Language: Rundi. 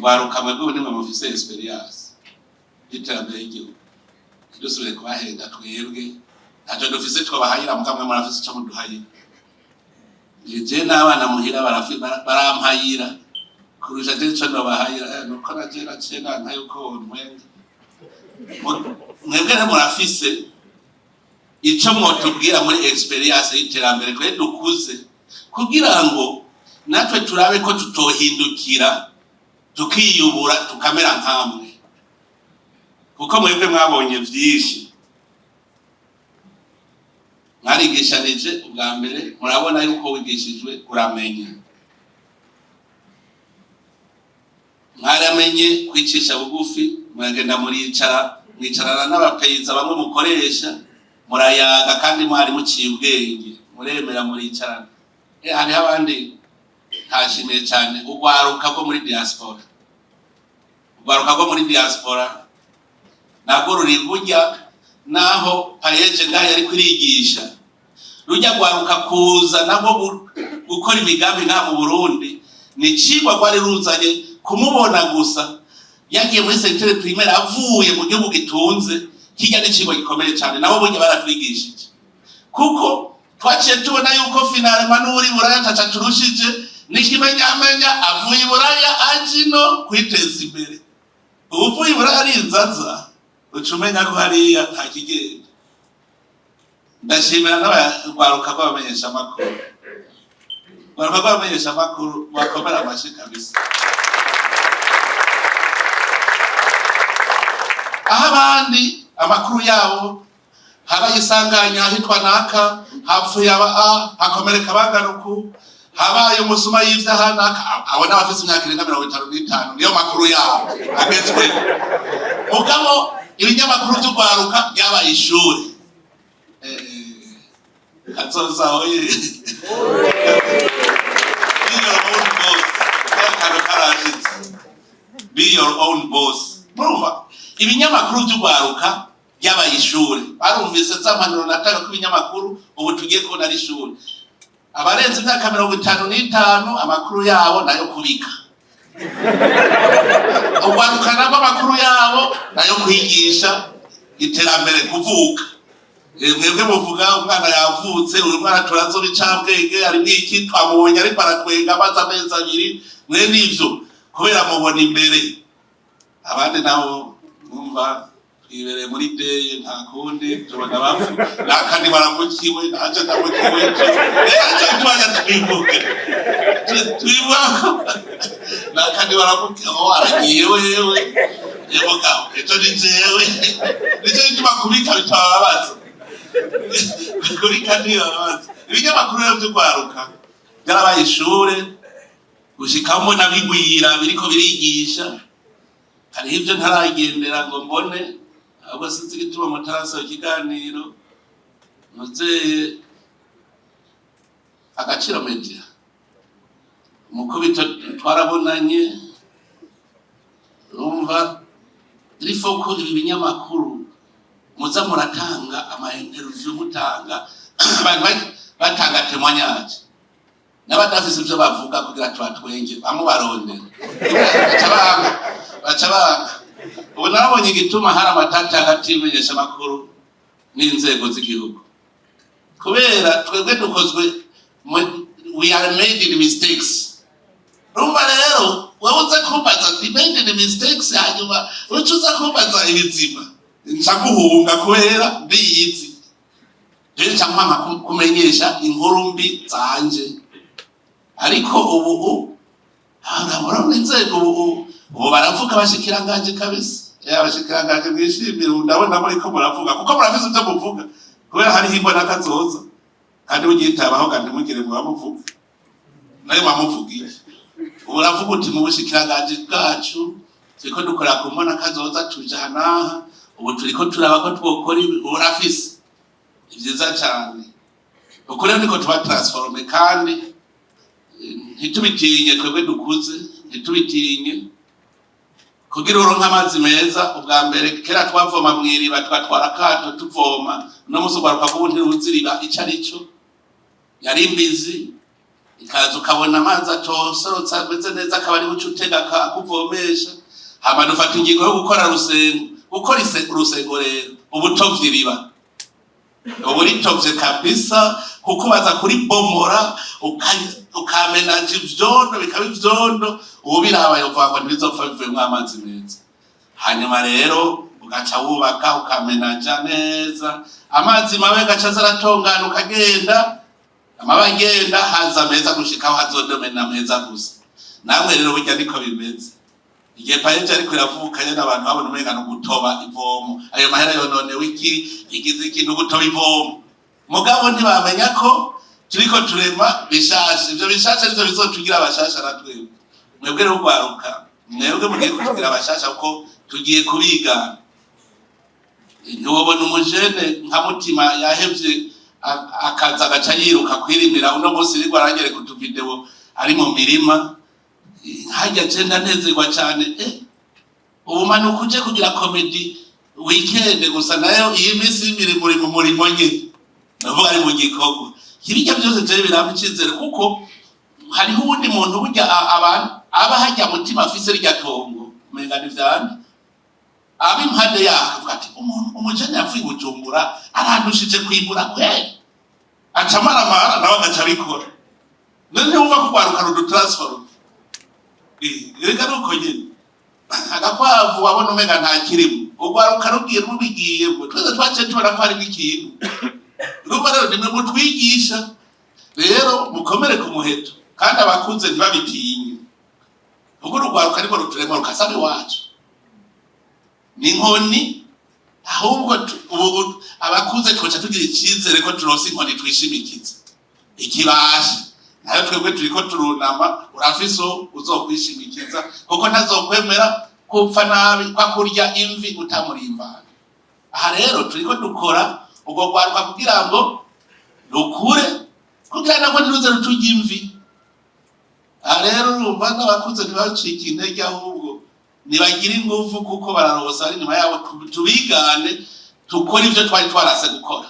Urwaruka mwebwe nimwe mufise expérience y'iterambere ry'igihugu. Ntidusubire kubahenda. Twebwe ntacyo dufise twabahayira, mukamwe murafise ico muduhayira. Je n'abana muhira barampayira kurusha je ico nobahayira. Nuko naje naciye nanka yuko wontwenga. Mwebwe rero murafise ico mwotubwira muri expérience y'iterambere, twe dukuze, kugira ngo natwe turabe ko tutohindukira tukiyubura, tukamera nkamwe, kuko mwebwe mwabonye vyinshi, mwarigishanije ubwa mbere, murabona yuko wigishijwe uramenya. Mwaramenye kwicisha bugufi, muragenda muricara, mwicarana n'abapeyiza bamwe mukoresha, murayaga, kandi mwari muciye ubwenge, muremera muricarana. Hariho abandi ntashimiye cyane, urwaruka rwo muri diaspora. Urwaruka rwo muri diaspora ntabwo ruri burya naho PAEEJ ngaho yari kurigisha rujya rwaruka kuza nabwo gukora imigambi ngaha mu Burundi, ni icigwa rwari ruzanye. Kumubona gusa yagiye muri secteur primaire avuye mu gihugu gitunze kijya n'icigwa gikomeye cyane. Nabo burya baratwigishije, kuko twaciye tubona yuko finalement n'uri Buraya ataca turushije, n'ikimenyamenya avuye i Buraya aje ino kwiteza imbere. Uvuye i Buraya ari inzaza, uca umenya ko hariya nta kigenda. Ndashimira n'abarwaruka rw'abamenyeshamakuru. Urwaruka rw'abamenyeshamakuru bakomera amashyi kabisa. Aho abandi amakuru yabo habaye isanganya ahitwa naka, hapfuye aba a, hakomereka bangana uku, habaye umusuma yivye aha naka, abo n'abafise imyaka irenga 55, niyo makuru yabo agezweho. Mugabo ibinyamakuru vy'urwaruka byabaye ishuri. Kazoza oye! Be your own boss. Akantu karashitse, be your own boss. Murumva ibinyamakuru vy'urwaruka byabaye ishuri, barumvise za mpanuro natanga ko ibinyamakuru ubu tugiye kubona ari ishuri. Abarenze imyaka 55 amakuru yabo nayo kubika, urwaruka nabwo amakuru yabo nayo kwigisha iterambere. Kuvuka, mwebwe muvuga umwana yavutse, uyu mwana turazoba icabwenge, harimwo iki twamubonye ariko aratwenga amaze amezi 2. Mwe nivyo kubera mubona imbere, abandi nabo mwumva twibereye muri deye, nta kundi tubona bapfu nakandi baramukiwe, naje ndamukiwe ejo twajya twivuge twivuga nakandi baramukiwe, aho aragiye wewe yemugabo ejo ni jewe. Nico gituma kubika bitababaza, kubika ntibabaza. Ibinyamakuru rero vy'urwaruka byarabaye ishure, gushikamo nabigwira biriko birigisha. Hariho ivyo ntaragendera ngo mbone, ahubwo sinzi igituma mutarasaba ikiganiro. Muzeye Agaciro Media, umukubito twarabonanye. Urumva rifoko ibi binyamakuru muza muratanga ama interview, mutanga abantu batanga témoignage n'abadafise ivyo bavuga kugira tubatwenge, bamwe barondera baca banga, baca banga. Ubu narabonye igituma hari amatati hagati y'imenyeshamakuru n'inzego z'igihugu, kubera twebwe dukozwe we are made in mistakes. Urumva rero wowe uza kumbaza ndi made in mistakes, hanyuma uca uza kumbaza ibizima, nca guhunga kubera ndiyizi. Rero nca nkwanga kumenyesha inkuru mbi zanje. Ariko ubu urabona inzego ubu baravuga, abashikiranganje kabisa. Abashikiranganje mwishimire, ubu ndabona muriko muravuga kuko murafise ivyo muvuga, kubera hariho imbona kazoza. Kandi ugitabaho kandi ntimugire ngo bamuvuge nayo bamuvuga iki. Ubu uravuga uti mu bushikiranganji bwacu turiko dukora ku mbona kazoza, tuja aha n'aha, ubu turiko turaba ko twokora ibi. Ubu urafise ni vyiza cane. Uko rero niko tuba transformé, kandi ntitubitinye. Twebwe dukuze ntitubitinye. Kugira uronke amazi meza, ubwa mbere kera twavoma mw'iriba, twatwara akato tuvoma. Uno munsi urwaruka rw'ubu ntiruzi iriba ico ari cyo, yari imbizi. Ikaza ukabona amazi atosorotse ameze neza, akaba ari buce utega akuvomesha. Hama dufata ingingo yo gukora rusengo. Gukora urusengo rero, ubutovyi riba ubu ritovye kabisa, kuko baza kuribomora, ukamenaja ivyondo, bikaba ivyondo. Ubu biraba yovuga ngo ntibizopfa bivuyemwo amazi meza. Hanyuma rero ugaca wubaka, ukamenaja neza, amazi mabi agaca aza aratongana, ukagenda amabi agenda, haza meza gushikaho hazodomena meza gusa. Namwe rero burya niko bimeze. Igihe PAEEJ ariko iravuka nyene, abantu babona umenga ni ugutoba ivomo, ayo mahera yononewe iki, igize iki, ni ugutoba ivomo. Mugabo ntibamenya ko turiko turema bishasha. Ivyo bishasha nivyo bizotugira abashasha. Na twebwe, mwebwe rero urwaruka, mwebwe mugiye kutugira abashasha, kuko tugiye kubigana. Ntiwobona umujene nka Mutima yahevye akaza agaca yiruka kwirimira. Uno munsi rirwa aranyereka utuvideo ari mu mirima harya, je ndanezerwa cane. Ubu manuka uje kugira comédie weekend gusa, nayo iyi minsi y'imirimo uri mu murimo nyene, navuga ari mu gikorwa. Ibirya byose je birampa icizere, kuko hariho uwundi muntu burya abantu aba hajya Mutima afise rirya tongo, umenga ni vyande, aba impande yaho akavuga ati: "Umuntu umujene yavuye i Bujumbura arandushije kwimbura kweri." Aca amaramara, nawe agaca abikora. None ntiwumva ko urwaruka rudutransforma? Reka nuko nyene agakwavu wabona umenga nta kirimo, urwaruka rugiye rubigiyemo, twese twaciye tubona ko harimo ikintu. Urumva rero nimwe mutwigisha. Rero mukomere ku muheto, kandi abakuze ntibabitinye, kuko urugwaruka ariko ruturema rukasaba iwacu ni inkoni. Ahubwo ubu abakuze twoca tugira icizere ko turonse inkoni twishimikiza ikibasha. Nayo twebwe turiko turunama, urafise uzokwishimikiza, kuko ntazokwemera kupfa nabi kwa kurya imvi utamurimbana. Aha rero turiko dukora ubwo rwaruka kugira ngo rukure, kugira nabwo ntiruze ruturya imvi. Aha rero urumva n'abakuze ntibacike intege, ahubwo ntibagire ingufu, kuko bararosa ari inyuma yabo. Tubigane, tukore ivyo twari twarase gukora.